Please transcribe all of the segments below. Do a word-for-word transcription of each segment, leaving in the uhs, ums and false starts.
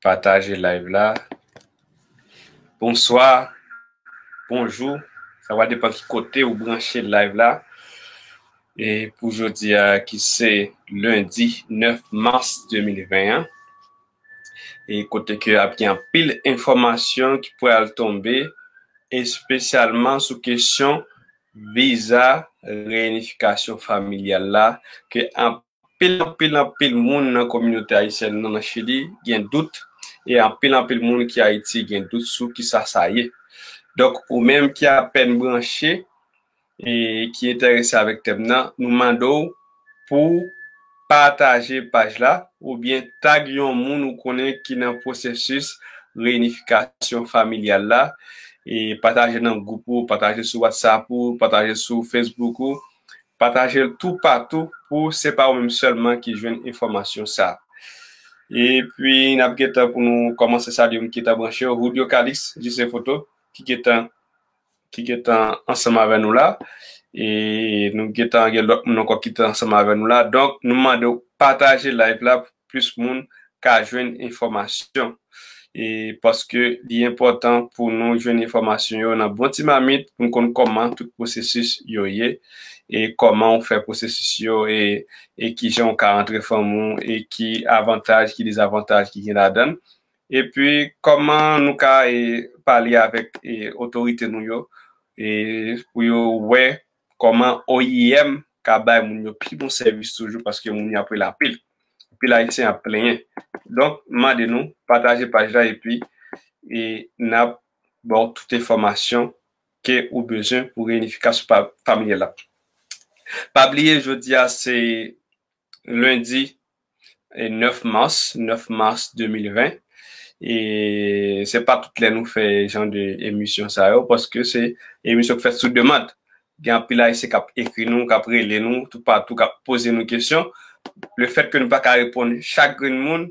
Pataje live la. Bonswa, bonjou. Sa va depann ki kote ou branche live la. E pou jodi a, ki se lendi nèf mas de mil ven an, e kote ke ap gen anpil enfòmasyon ki pral tonbe, espesyalman sou kesyon viza reyinifikasyon familyal la, ke anpil, anpil, anpil moun nan kominote ayisyèn nan, nan Chili, gen dout, e anpil, anpil moun ki Ayiti gen dout sou kisa sa ye. Donk, ou menm ki apèn branche, e ki enterese avèk tèm nan, nou mande w pou w pataje paj la, oubyen tag yon moun ou konnen ki nan pwosesis reyinifikasyon familyal la, e pataje nan gwoup ou, pataje sou WhatsApp ou, pataje sou Facebook ou, pataje l toupatou pou se pa ou menm sèlman ki jwenn enfòmasyon sa. Epi, n ap gentan pou nou kòmanse salye moun ki gentan branche yo. Julio Calix, Jise Foto, ki gentan, ki gentan ansanm avè nou la. E nou gentan gen lòt moun ankò ki gentan ansanm avè nou la. Donk, nou mande w pataje live la pou plis moun ka jwenn enfòmasyon. E paske li enpòtan pou nou jwenn enfòmasyon yo nan bon ti mamit, pou n konn kòman tout pwosesis yo ye, e kòman w fè pwosesis yo, e, e kijan w ka antre fanmi w, e ki avantaj, ki dezavantaj ki gen ladan l. Epi, kòman nou ka, e, pale avèk, e, otorite nou yo, e, pou yo wè kòman O I M ka bay moun yo pi bon sèvis toujou, paske moun yo ap rele anpil. Anpil Ayisyen ap plenyen. Donk, m mande nou, pataje paj la, epi, e, n ap ba w tout enfòmasyon ke ou bezwen pou reyinifikasyon pa, familyal la. Pa bliye, jodi a, se lendi, e, nèf mas, nèf mas de mil ven. E se pa tout lè nou fè jan de emisyon sa yo, paske se emisyon k fèt sou demann. Gen anpil Ayisyen k ap ekri nou, k ap rele nou, toupatou, k ap poze nou kesyon. Lefètke nou pa ka reponn chak grenn moun,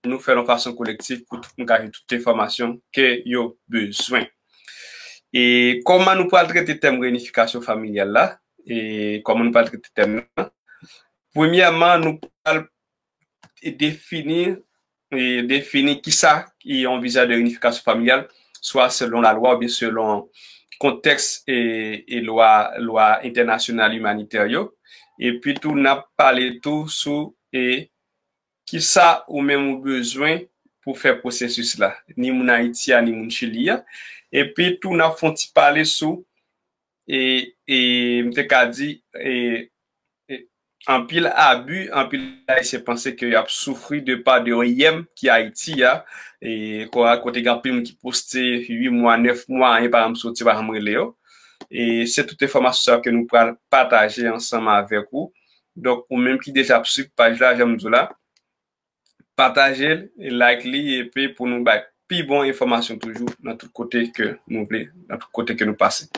nou fè l yon fason kolektif pou tout moun ka jwenn tout enfòmasyon ke yo bezwen. E kòman nou pral trete tèm reyinifikasyon familyal la? E kòman nou pral trete tèm nan? Premyèman, nou pral defini, e, defini kisa ki yon viza de reyinifikasyon familyal, swa selon lalwa oubyen selon kontèks e, e lwa, lwa entènasyonal imanitè yo. Epi tou, n ap pale tou sou, e, kisa ou menm ou bezwen pou fè pwosesis la, ni moun Ayiti a, ni moun Chili a. Epi tou, n ap fè yon ti pale sou, e, e, m te ka di, e, e, anpil abi, anpil Ayisyen panse ke y ap soufri de pa de O I M ki Ayiti a, e, ko-, kote gen anpil moun ki poste uit mwa, nèf mwa, anyen pa janm soti, pa janm rele yo. E se tout enfòmasyon sa yo ke nou pral pataje ansanm avèk ou. Donk, ou menm ki deja ap swiv paj la, jan m di w la, pataje l, e like li, epi pou nou bay pi bon enfòmasyon toujou nan tout kote ke nou vle, nan tout kote ke nou pase.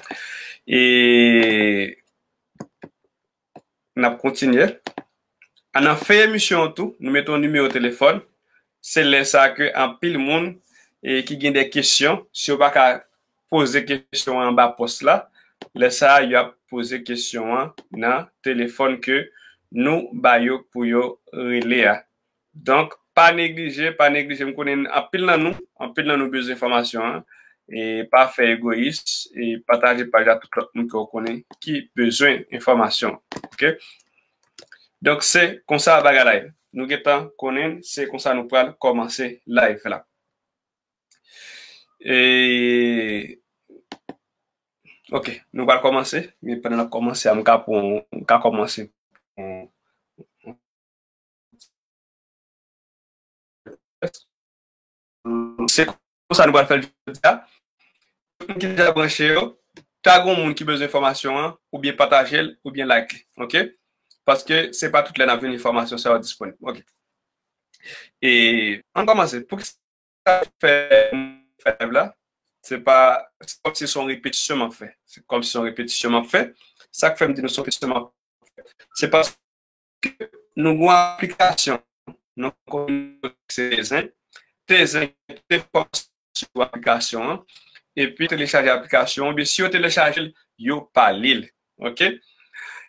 E n ap kontinye. Nan fen emisyon an tou, nou mete yon nimewo telefòn. Se lè sa a ke anpil moun, e, ki gen de kesyon, si yo pa ka poze kesyon an anba pòs la, lè sa a, y ap poze kesyon an nan telefòn ke nou ba yo pou yo rele a. Donk, pa neglije, pa neglije. M konnen anpil nan nou, anpil nan nou bezwen enfòmasyon an. E pa fè egoyis, e pataje paj la tout lòt moun ke w konnen ki bezwen enfòmasyon. Oke? Donk, se konsa bagay la ye. Nou gentan konnen se konsa nou pral kòmanse live la. E, oke, nou pral kòmanse. Men pandan n ap kòmanse a, m ka pran, m ka kòmanse pran Se konsa nou pral fè l jodi a. Tout moun ki deja branche yo, tag yon moun ki bezwen enfòmasyon an, oubyen pataje l, oubyen like li, oke? Paske se pa tout lè n ap jwenn enfòmasyon sa yo disponib, oke? E, ann kòmanse. Poukisa m fè, fè live la? Se pa, se kòmsi se yon repetisyon m ap fè. Se kòmsi se yon repetisyon m ap fè. Sa k fè m di nou se yon repetisyon m ap fè, se paske nou gen yon aplikasyon nan kominote Tezen. Tezen te fòs sou aplikasyon an, epi telechaje aplikasyon an, oubyen si yo telechaje l, yo pa li l. Oke?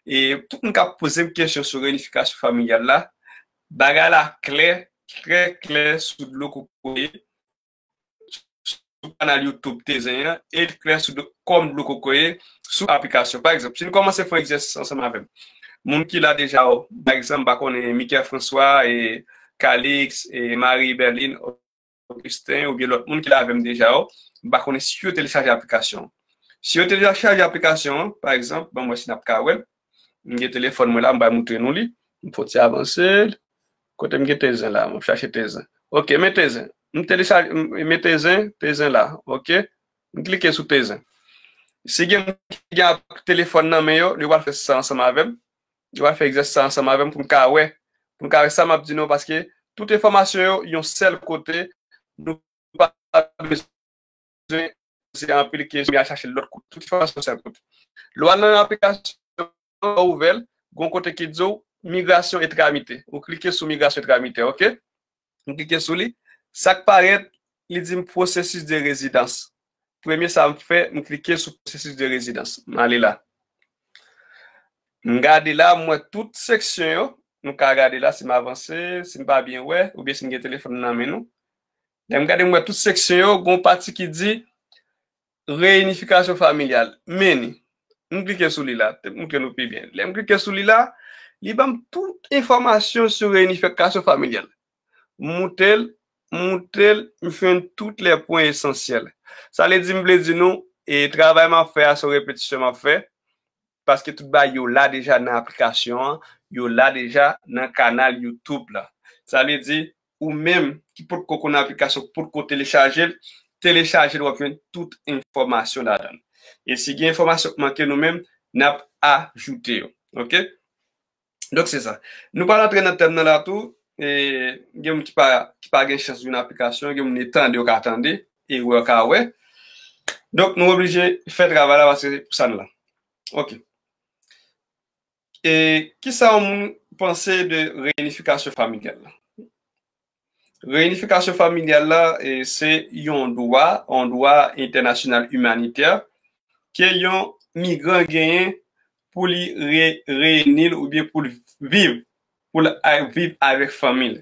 E tout moun k ap poze m kesyon sou reyinifikasyon familyal la, bagay la klè, trè klè sou dlo kokoye, sou kanal YouTube Tezen an, e l klè sou dlo, kòm dlo kokoye sou aplikasyon. Pa egzanp, si nou kòmanse fè yon egzèsis ansanm avè m, moun ki la deja, o, pa egzanp, m pa konnen, Michael François, e Calix, e Marie Berline, Augustin, oubyen lòt moun ki la avè m deja, o, m pa konnen si yo telechaje aplikasyon. Si yo telechaje aplikasyon an, pa egzanp, ban m wè si n ap ka wè l. M gen telefòn mwen la, m bay moutre nou li. M fò ti avanse l. Kote m gen Tezen la? M ap chache Tezen. Ok, men Tezen. M telechaje, m, men Tezen, Tezen la. Ok? M klike sou Tezen. Si gen moun ki gen telefòn nan men yo, yo pral fè sa ansanm avè m. Yo pral fè egzèsis sa ansanm avè m pou n ka wè. Pou n ka wè sa m ap di nou, paske tout enfòmasyon yo, yon sèl kote, nou pa bezwen poze anpil kesyon, al chache lòt kote. Tout enfòmasyon sèl kote. Lè w al nan aplikasyon an, ou ouvè l, gon kote ki di w migrasyon etramite. Ou klike sou migrasyon etramite, ok? M klike sou li. Sa k parèt, li di m pwosesis de rezidans. Premye sa m fè, m klike sou pwosesis de rezidans. M ale la. M gade la, m wè tout seksyon yo. Nou ka gade la si m avanse, si m pa byen wè, oubyen si m gen telefòn nan men nou. Lè m gade, m wè tout seksyon yo, gon pati ki di reyinifikasyon familyal. Men ni. M klike sou li la, te moutre nou pi byen. Lè m klike sou li la, li ban m tout enfòmasyon sou reyinifikasyon familyal. M moute l, m moute l, m jwenn tout lè pwen esansyèl. Sa vle di, m vle di nou, e travay m ap fè a, se yon repetisyon m ap fè, paske tout bagay yo la deja nan aplikasyon an, yo la deja nan kanal YouTube la. Sa vle di, ou menm ki potko konn aplikasyon, potko telechaje l, telechaje l, w ap jwenn tout enfòmasyon ladan l. E si gen enfòmasyon k manke nou menm, n ap ajoute yo. Ok? Donk, se sa. Nou pral antre nan tèm nan la tou. E, gen moun ki pa, ki pa gen chans jwenn aplikasyon, gen moun e tande yo ka tande, e wè yo ka wè. Donk, nou oblije fè travay la paske se pou sa n la. Ok. E kisa yon moun panse de reyinifikasyon familyal la? Reyinifikasyon familyal la, e, se yon dwa, yon dwa entènasyonal imanitè ke yon migran genyen pou li re-, reyini l oubyen pou l viv, pou l a-, viv avèk fanmi l.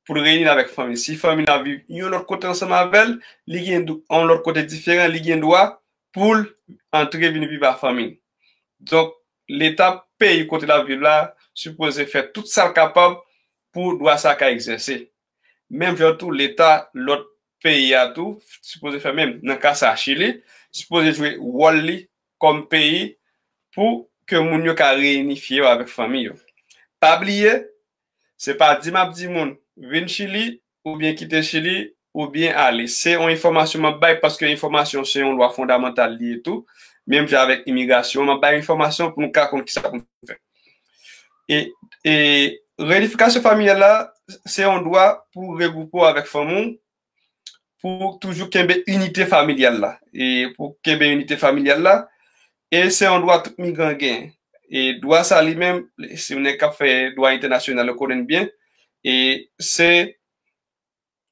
Pou l reyini l avèk fanmi l. Si fanmi l ap viv yon lòt kote ansanm avè l, li gen dw-, yon lòt kote diferan, li gen dwa pou l antre vin viv ak fanmi l. Donk, Leta peyi kote l ap viv la sipoze fè tout sa l kapab pou dwa sa ka egzèse. Menm jan tou, Leta lòt peyi a tou sipoze fè menm. Nan ka sa, Chili sipoze jwe wòl li kòm peyi pou ke moun yo ka reyinifye yo avèk fanmi yo. Pa bliye, se pa di m ap di moun vin Chili oubyen kite Chili oubyen ale. Se yon enfòmasyon m ap bay paske enfòmasyon se yon lwa fondamantal li ye tou. Menm jan avèk imigrasyon, m ap bay enfòmasyon pou nou ka konn kisa pou nou fè. E, e reyinifikasyon familyal la, se yon dwa pou regwoupe w avèk fanmi w, pou toujou kenbe inite familyal la. E pou kenbe inite familyal la, e se yon dwa tout migran genyen. E dwa sa li menm, si yon nèg k ap fè dwa entènasyonal, yo konnen l byen, e se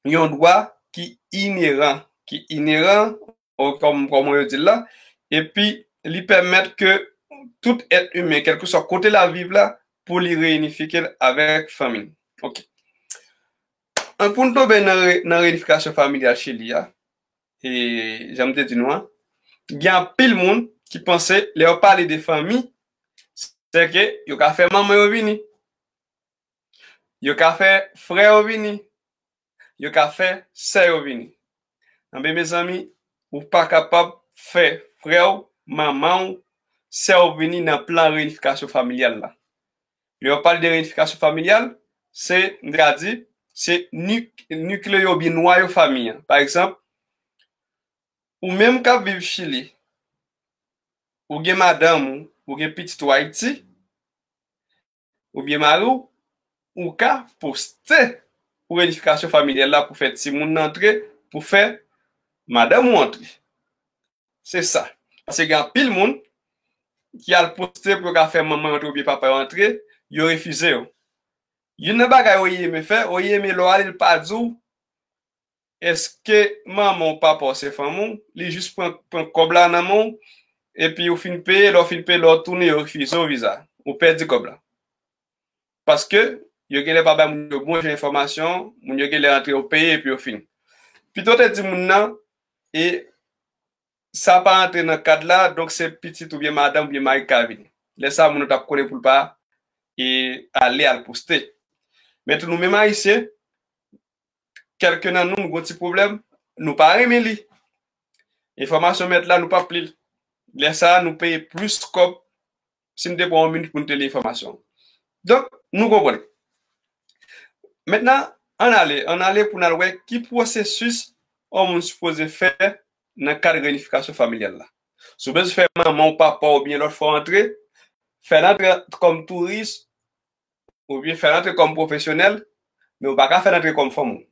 yon dwa ki ineran, ki ineran, o, kòm, kòman yo di l la, epi li pèmèt ke tout èt imen, kèlkeswa kote l ap viv la, pou li reyinifike l avèk fanmi l. Ok. An, pou n tonbe nan re-, nan reyinifikasyon familyal Chili a, e, jan m te di nou an, gen anpil moun ki panse, lè yo pale de fanmi, se ke yo ka fè manman yo vini. Yo ka fè frè yo vini. Yo ka fè sè yo vini. Anben, mezanmi, ou pa kapab fè frè w, manman w, sè w vini nan plan reyinifikasyon familyal la. Lè yo pale de reyinifikasyon familyal, se, m te ka di, se nik-, nikleyo oubyen nwayo fanmi an. Pa egzanp, ou menm k ap viv Chili, ou gen madanm ou, ou gen pitit ou Ayiti, oubyen mari w, ou ka poste pou reyinifikasyon familyal la, pou fè timoun nan antre, pou fè madanm ou antre. Se sa. Paske gen anpil moun ki al poste pou yo ka fè manman yo antre oubyen papa yo antre, yo refize yo. Youn nan bagay O I M fè, O I M lè w ale, l pa di w èske manman w, papa w se fanmi w, li jis pran, pran kòb la nan men w, epi ou fin peye, lè w fin peye, lè w tounen, yo refize w viza. Ou pèdi kòb la. Paske yo genlè pa bay moun yo bon jan enfòmasyon, moun yo genlè antre yo peye epi yo fini. Pito te di moun nan, e sa pa antre nan kad la, donk se pitit oubyen madanm oubyen mari k ka vini. Lè sa a, moun nan t ap konnen pou l pa e ale al poste. Men tou nou menm Ayisyen, kèlke nan nou, nou gon ti pwoblèm, nou pa renmen li. Enfòmasyon mèt la, nou p ap li l. Lè sa a, nou peye plis kòb si n te pran yon minit pou n te li enfòmasyon. Donk, nou konprann. Mentnan, ann ale, ann ale pou n al wè ki pwosesis yon moun sipoze fè nan kad reyinifikasyon familyal la. Si w bezwen fè manman w, papa w oubyen lòt fè w antre, fè l antre kòm touris, oubyen fè l antre kòm pwofesyonèl, men ou pa ka fè l antre kòm fanm ou.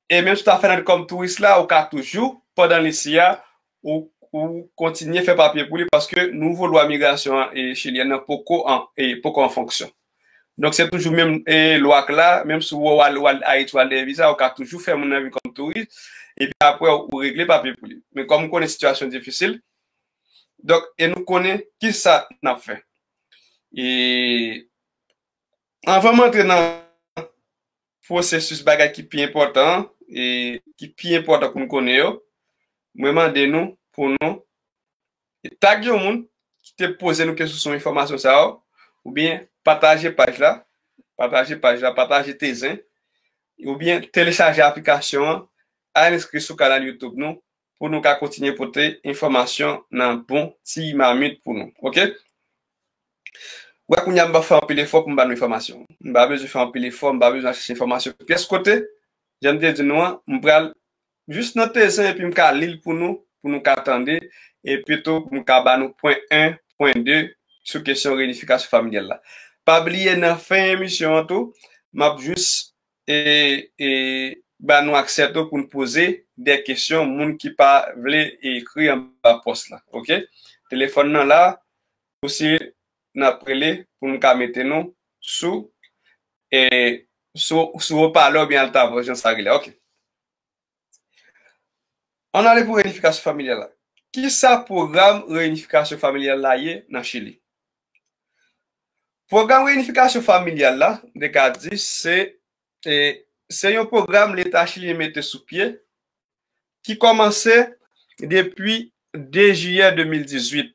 E menm si w ta fè l antre kòm touris la, ou ka toujou, pandan l isi a, ou, ou kontinye fè papye pou li, paske nouvo lwa migrasyon an, e, chilyèn nan poko an, e, poko an fonksyon. Donk, se toujou menm, e, lwa k la, menm si w al, w al Ayiti, w al dèyè viza, ou ka toujou fè moun nan vin kòm touris, epi apre, ou regle papye pou li. Men kòm m konnen sitiyasyon difisil, donk, e nou konnen ki sa n ap fè. E anvan m antre nan pwosesis bagay ki pi enpòtan, e ki pi enpòtan pou n konnen yo, mwen mande nou pou nou tag yon moun ki te poze nou kesyon sou enfòmasyon sa yo, oubyen pataje paj la, pataje paj la, pataje T zen, oubyen telechaje aplikasyon an, al enskri sou kanal YouTube nou, pou nou ka kontinye pote enfòmasyon nan bon ti mamit pou nou. Oke? Wè, kounye a, m pa fè anpil efò pou m ba nou enfòmasyon. M pa bezwen fè anpil efò, m pa bezwen al chèche enfòmasyon pyès kote. Jan m te di nou an, m pral jis nan T zen epi m ka li l pou nou, pou nou ka tande, epi tou pou m ka ba nou pwen en, pwen de sou kesyon reyinifikasyon familyal la. Pa bliye, nan fen emisyon an tou, m ap jis e, e ba nou aksè tou pou n poze de kesyon moun ki pa vle ekri anba pòs la. Oke? Telefòn nan la, ou si n ap rele pou n ka mete nou sou, e, sou, sou opalè oubyen altavòs, jan sa rele. Oke. Ann ale pou reyinifikasyon familyal la. Kisa pwogram reyinifikasyon familyal la ye nan Chili? Pwogram reyinifikasyon familyal la, m te ka di, se, e, se yon pwogram Leta chilyen mete sou pye ki kòmanse depi de jiyè de mil dizuit.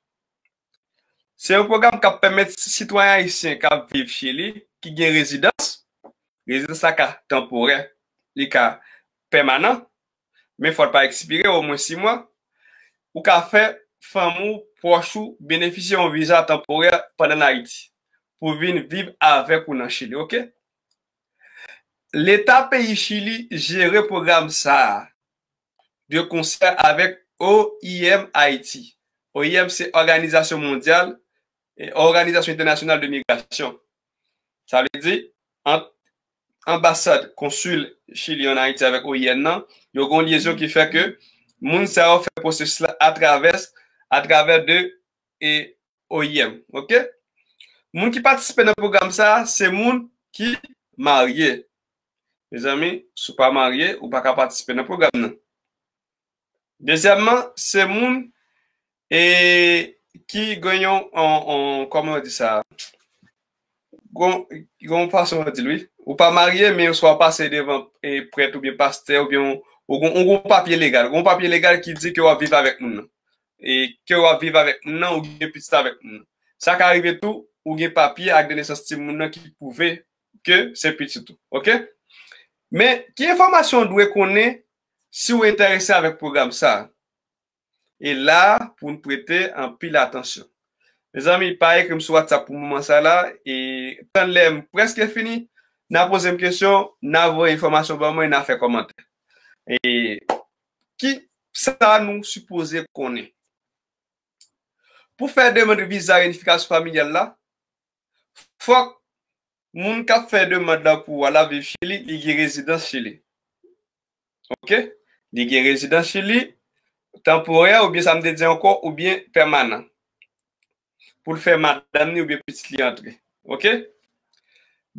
Se yon pwogram k ap pèmèt sitwayen ayisyen k ap viv Chili, ki gen rezidans, rezidans la ka tanporè, li ka pèmanan, men fò l pa ekspire, omwen sis mwa, ou ka fè fanmi w, pwòch ou, benefisye yon viza tanporè pandan n Ayiti, pou vin viv avèk ou nan Chili, oke? Leta peyi Chili jere pwogram sa a de konsè avèk O I M Ayiti. O I M se Òganizasyon Mondyal, e, Òganizasyon Entènasyonal de Migrasyon. Sa vle di, ant anbasad, konsil Chili ann Ayiti avèk O I M nan, yo gen yon lyezon ki fè ke moun sa yo fè pwosesis la atravè, atravè de, e, O I M, oke? Moun ki patisipe nan pwogram sa a, se moun ki marye. Mezanmi, si w pa marye, ou pa ka patisipe nan pwogram nan. Dezyèmman, se moun, e, ki gen yon, on, on, kòman yo di sa? Gon, gon fason yo di l, wi. Ou pa marye, men swa w pase devan, e, prèt oubyen pastè, oubyen ou, ou gon, ou gon papye legal. Gon papye legal ki di ke w ap viv avèk moun nan. E ke w ap viv avèk moun nan, ou gen pitit avèk moun nan. Sa ka rive tou, ou gen papye ak de nesans timoun nan ki pwouve ke se pitit ou. Oke? Men, ki enfòmasyon w dwe konnen si w enterese avèk pwogram sa a? E la, pou n prete anpil atansyon. Mezanmi, pa ekri m sou WhatsApp pou moman sa la, e tann lè m prèske fini, n a poze m kesyon, n a voye enfòmasyon ban mwen, n a fè kòmantè. E ki sa nou sipoze konnen? Pou fè demann viza reyinifikasyon familyal la, fòk moun k ap fè demann lan pou w a la viv Chili, li gen rezidans Chili. Oke? Li gen rezidans Chili, tanporè, oubyen sa m te di ankò, oubyen pèmanan. Pou l fè madanm ni oubyen pitit li antre. Oke?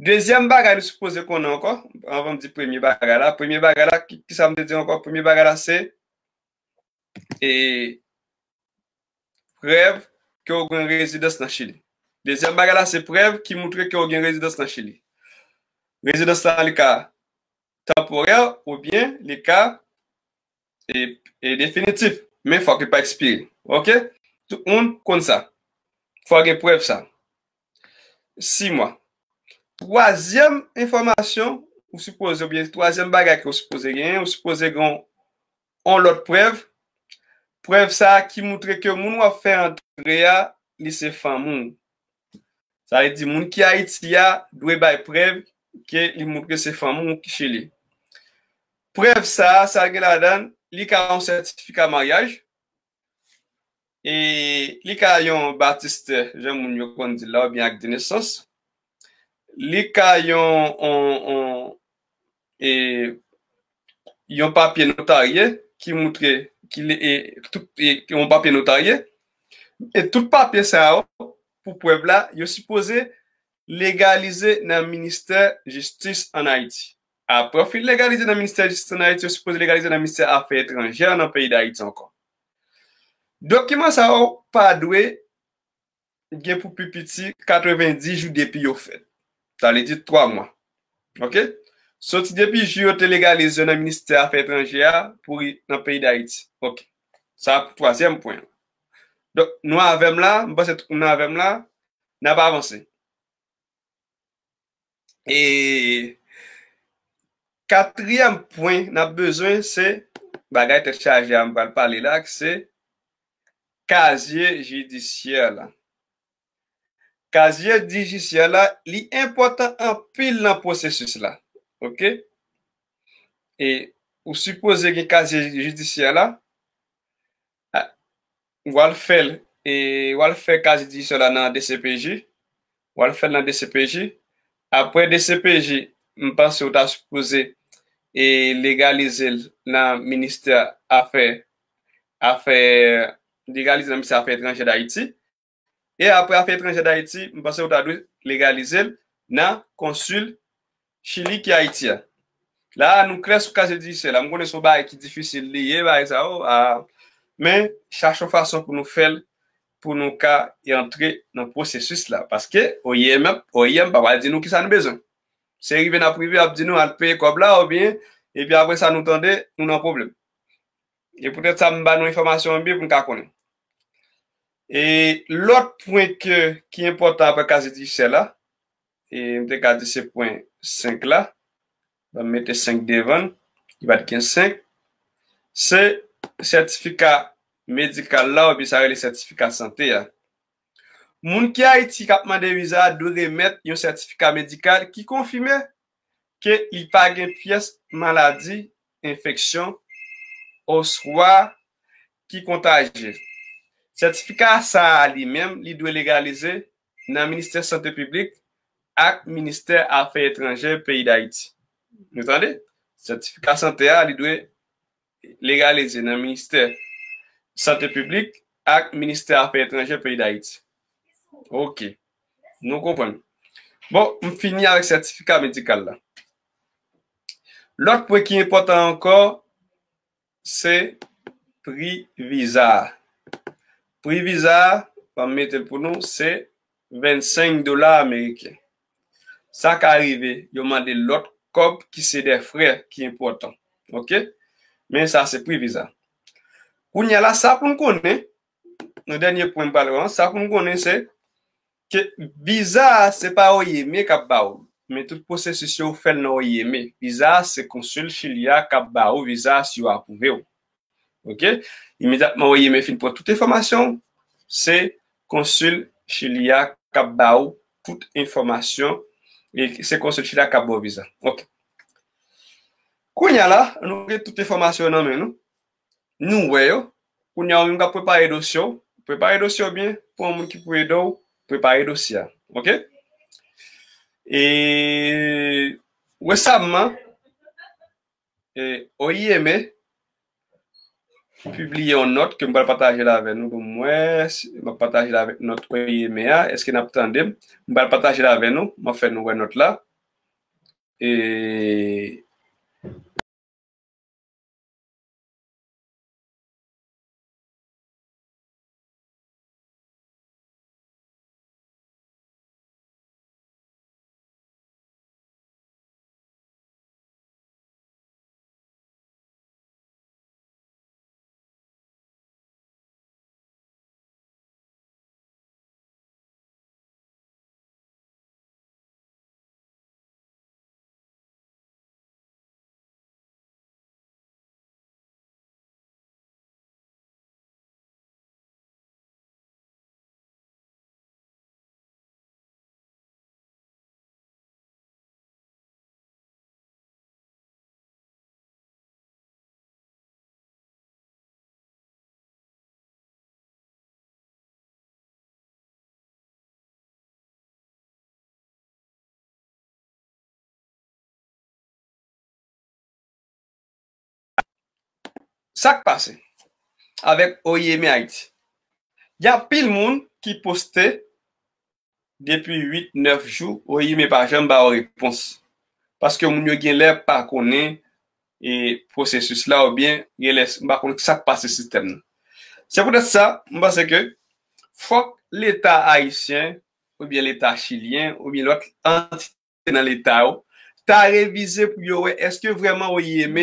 Dezyèm bagay nou sipoze konnen ankò, anvan m di premye bagay la, premye bagay la, ki, ki sa m te di ankò? Premye bagay la, se, e, prèv ke w gen rezidans nan Chili. Dezyèm bagay la, se prèv ki moutre ke w gen rezidans nan Chili. Rezidans la, li ka tanporè oubyen li ka e, e definitif, men fòk li pa ekspire. Oke? Tout moun konn sa. Fò gen prèv sa. Sis mwa. Twazyèm enfòmasyon ou sipoze, oubyen twazyèm bagay ke ou sipoze genyen, ou sipoze gen yon lòt prèv. Prèv sa a ki montre ke moun w ap fè antre a, li se fanmi w. Sa vle di, moun ki Ayiti a dwe bay prèv ke li montre se fanmi w ki Chili. Prèv sa a, sa gen ladan, li ka yon sètifika maryaj, e li ka yon batistè, jan moun yo konn di la, oubyen ak de nesans. Li ka yon, yon, yon, e, yon papye notarye ki montre, ki le, e, tout, e, yon papye notarye. E tout papye sa yo, pou prèv la, yo sipoze legalize nan ministè jistis ann Ayiti. Apre yo fin legalize nan ministè jistis ann Ayiti, yo sipoze legalize nan ministè afè etranjè nan peyi Dayiti ankò. Dokiman sa yo pa dwe gen pou pi piti katrevenndis jou depi yo fèt. Sa vle di twa mwa. Oke? Soti depi jou yo te legalize yo nan ministè afè etranjè a pou ri nan peyi Dayiti. Oke. Sa pou twazyèm pwen. Donk, nou avè m la, m panse tout moun avè m la, n ap avanse. E katriyèm pwen n ap bezwen, se bagay tèt chaje a m pral pale la, ki se kazye jidisyè la. Kazye jidisyè la, li enpòtan anpil nan pwosesis la. Oke? E ou sipoze gen kazye jidisyè la, a, w al fè l, e w al fè kazye jidisyè la nan D C P J, w al fè l nan D C P J. Apre D C P J, m panse w ta sipoze e legalize l nan ministè afè, afè, legalize nan ministè afè etranjè Dayiti. E apre afè etranjè Dayiti, m panse w ta dwe legalize l nan konsil Chili ki Ayiti a. La a, nou klè sou kazye jidisyè la. M konnen se yon bagay ki difisil li ye, bagay sa yo, a, men chache yon fason pou nou fè l, pou nou ka antre nan pwosesis la. Paske O I M, O I M pa pral di nou kisa nou bezwen. Se rive n ap rive, y ap di nou al peye kòb la, oubyen, epi apre sa nou tande, nou nan pwoblèm. E poutèt sa, m ba nou enfòmasyon an byen pou n ka konnen. E lòt pwen ke, ki enpòtan apre kazye jidisyè la, e m te ka di se pwen senk la, ban m mete senk devan l, li pa t gen senk, se sètifika medikal la, oubyen sa rele sètifika sante a. Moun ki Ayiti k ap mande viza a dwe remèt yon sètifika medikal ki konfime ke li pa gen pyès maladi, enfeksyon, oswa ki kontaje. Sètifika sa a li menm, li dwe legalize nan Ministè Sante Piblik ak Ministè Afè Etranjè peyi Dayiti. Nou tande? Sètifika sante a, li dwe legalize nan Ministè Sante Piblik ak Ministè Afè Etranjè peyi Dayiti. Oke. Nou konprann. Bon, m fini avèk sètifika medikal la. Lòt pwen ki enpòtan ankò, se pri viza a. Pri viza a, ban m mete l pou nou, se vennsenk dola ameriken. Sa ka rive, yo mande lòt kòb ki se de frè ki enpòtan. Oke? Men sa se pri viza. Kounye a la, sa pou n konnen, nan dènye pwen m pral wè an, sa pou n konnen se ke viza a se pa O I M E k ap ba ou, men tout pwosesis yo ou fè l nan O I M E. Viza a se konsil Chili a k ap ba ou viza a si yo apwouve w. Oke? Imedyatman O I M E fin pran tout enfòmasyon, se konsil Chili a k ap ba ou tout enfòmasyon, e se konsil Chili a k ap ba w viza. Oke. Kounye a la, nou gen tout enfòmasyon nan men nou. Nou wè yo. Kounye a, ou menm k ap prepare dosye w, prepare dosye w byen, pran yon moun ki pou ede w prepare dosye a. Oke? E resaman, e, O I M E pibliye yon nòt ke m pral pataje l avè nou. Pou mwen, m ap pataje l avèk nòt O I M E a. Èske n ap tande m? M pral pataje l avè nou. M ap fè nou wè nòt la. E Sa k pase avèk O I M Haiti? Gen anpil moun ki poste depi uit, nèf jou, O I M pa janm ba yo repons. Paske moun yo gen lè pa konnen e pwosesis la oubyen gen lè m pa konnen sa k pase sistèm nan. Se poutèt sa, m panse ke fòk Leta ayisyen oubyen Leta chilyen oubyen lòt antite nan Leta yo ta revize pou yo wè èske vrèman O I M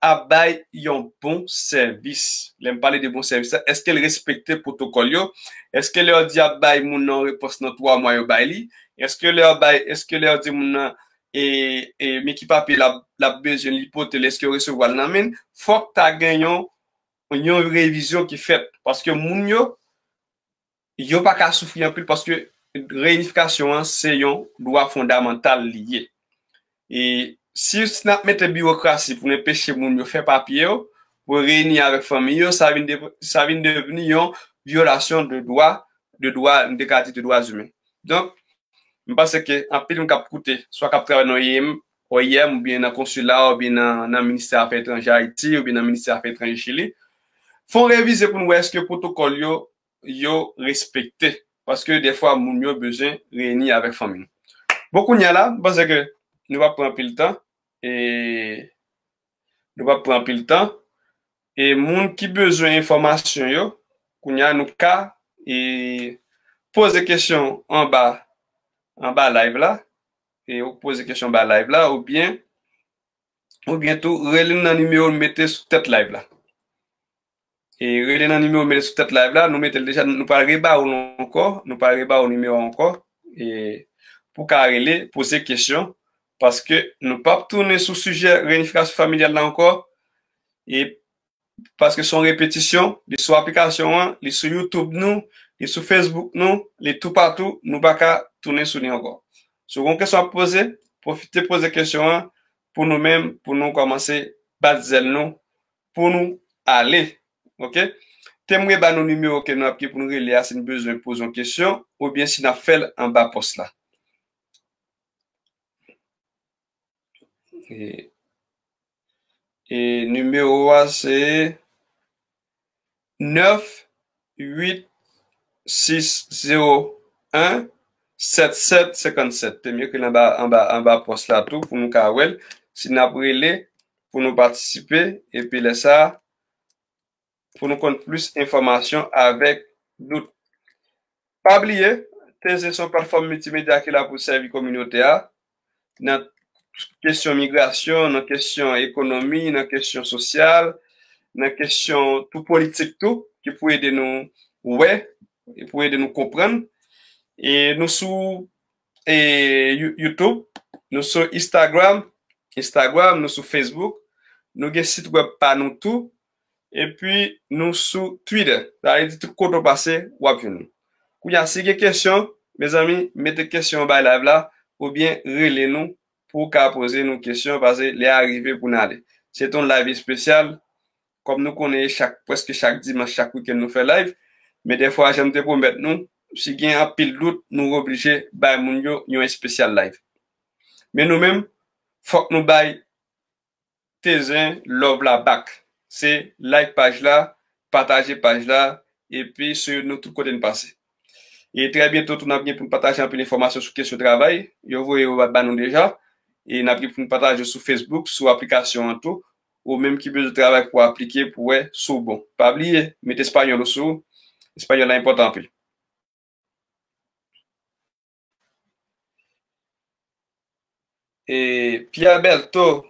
ap bay yon bon sèvis. Lè m pale de bon sèvis la, èske l respekte pwotokòl yo? Èske lè yo di ap bay moun nan repons nan twa mwa yo bay li? Èske lè yo bay, èske lè yo di moun nan e, e, men ki papye l ap, l ap bezwen li pote l, èske yo resevwa l nan men l? Fòk ta gen yon, yon revizyon ki fèt. Paske moun yo, yo pa ka soufri anpil paske reyinifikasyon an se yon dwa fondamantal li ye. E si, si n ap mete biwokrasi pou n enpeche moun yo fè papye yo, pou yo reyini avèk fanmi yo, sa vin de, sa vin devni yon vyolasyon de dwa, de dwa, m te ka di de dwa imen. Donk, m panse ke anpil moun k ap koute, swa k ap travay nan O I M, O I M, oubyen nan konsila, oubyen nan, nan ministè afè etranje Ayiti, oubyen nan ministè afè etranje Chili, fò n revize pou n wè èske pwotokòl yo, yo respekte. Paske defwa, moun yo bezwen reyini avèk fanmi nou. Bon, kounye a la, m panse ke nou p ap pran anpil tan. E nou p ap pran anpil tan. E moun ki bezwen enfòmasyon yo, kounye a nou ka e poze kesyon anba, anba live la. E ou poze kesyon anba live la, oubyen, oubyen tou rele n nan nimewo n mete sou tèt live la. E rele nan nimewo n mete sou tèt live la, nou mete l deja, nou pral reba ou l ankò, nou pral reba ou nimewo a ankò, e pou ka rele, poze kesyon, paske nou p ap tounen sou sijè reyinifikasyon familyal la ankò, e paske se yon repetisyon, li sou aplikasyon an, li sou YouTube nou, li sou Facebook nou, li toupatou, nou pa ka tounen sou li ankò. Si w gen yon kesyon ap poze, pwofite poze kesyon an pou nou menm, pou nou kòmanse bat zèl nou, pou nou ale. Oke? Te m reba nou nimewo ke nou ap gen pou nou rele a si n bezwen poze yon kesyon, oubyen si n ap fè l anba pòs la. E, e nimewo a se nèf uit sis zewo en sèt sèt senkann sèt. Te m ekri l anba, anba, anba pòs la tou pou nou ka wè l. Si n ap rele pou nou patisipe, epi lè sa a, pou nou konn plis enfòmasyon avèk dout. Pa bliye, Tezin se yon platfòm miltimedya ki la pou sèvi kominote a nan kesyon migrasyon, nan kesyon ekonomi, nan kesyon sosyal, nan kesyon tou politik tou, ki pou ede nou wè, e pou ede nou konprann. E nou sou e, You-, YouTube, nou sou Instagram, Instagram, nou sou Facebook, nou gen sit wèb pa nou tou, epi nou sou Twitter. Sa vle di tout kote w pase, w ap jwenn nou. Kounye a, si gen kesyon, mezanmi, mete kesyon anba live la, oubyen rele nou pou w ka poze nou kesyon, paske lè a rive pou n ale. Se te yon live espesyal, kòm nou konnen chak, prèske chak dimanch, chak wikenn nou fè live, men defwa, jan m te pwomèt nou, si gen anpil dout, nou oblije bay moun yo yon espesyal live. Men nou menm, fòk nou bay Tezin love la back. Se like paj la, pataje paj la, epi swiv nou tout kote n pase. E trè byento tou, n ap gen pou n pataje anpil enfòmasyon sou kesyon travay. Yo voye yo ba nou deja. E n ap gen pou n pataje sou Facebook, sou aplikasyon an tou. Ou menm ki bezwen travay pou aplike, pou wè si w bon. Pa bliye, mete espanyòl ou sou ou. Espanyòl la enpòtan anpil. E, Pierre Bertho,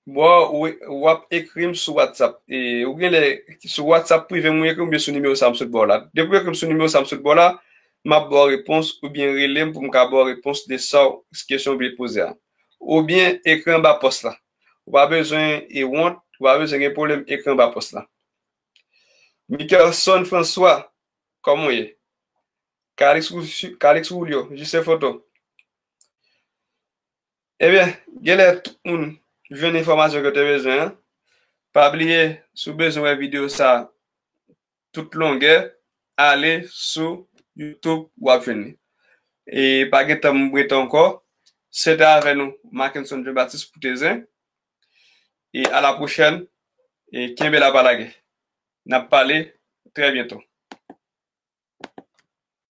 bro, ou, w ap ekri m sou WhatsApp. E, ou genlè sou WhatsApp prive m ou ekri m oubyen sou nimewo sa m sot ba w la. Depi w ekri m sou nimewo sa m sot ba w la, m ap ba w repons oubyen rele m pou m ka ba w repons de sa w, kesyon w vle poze a. Oubyen ekri anba pòs la. Ou pa bezwen e wont, ou pa bezwen gen pwoblèm, ekri anba pòs la. Michelson François, kòman w ye? Calix Rou-, Calix Roulio, Justin Foto. Ebyen, genlè tout moun jwenn enfòmasyon ke w te bezwen an. Pa bliye, si w bezwen wè videyo sa tout longè, ale sou YouTube, w ap jwenn li. E pa gen tan m rete ankò. Se te avè nou, Mackenson Jean Baptiste pou Tezin. E a la pwochèn. E kenbe la, pa lage. N ap pale trè byento.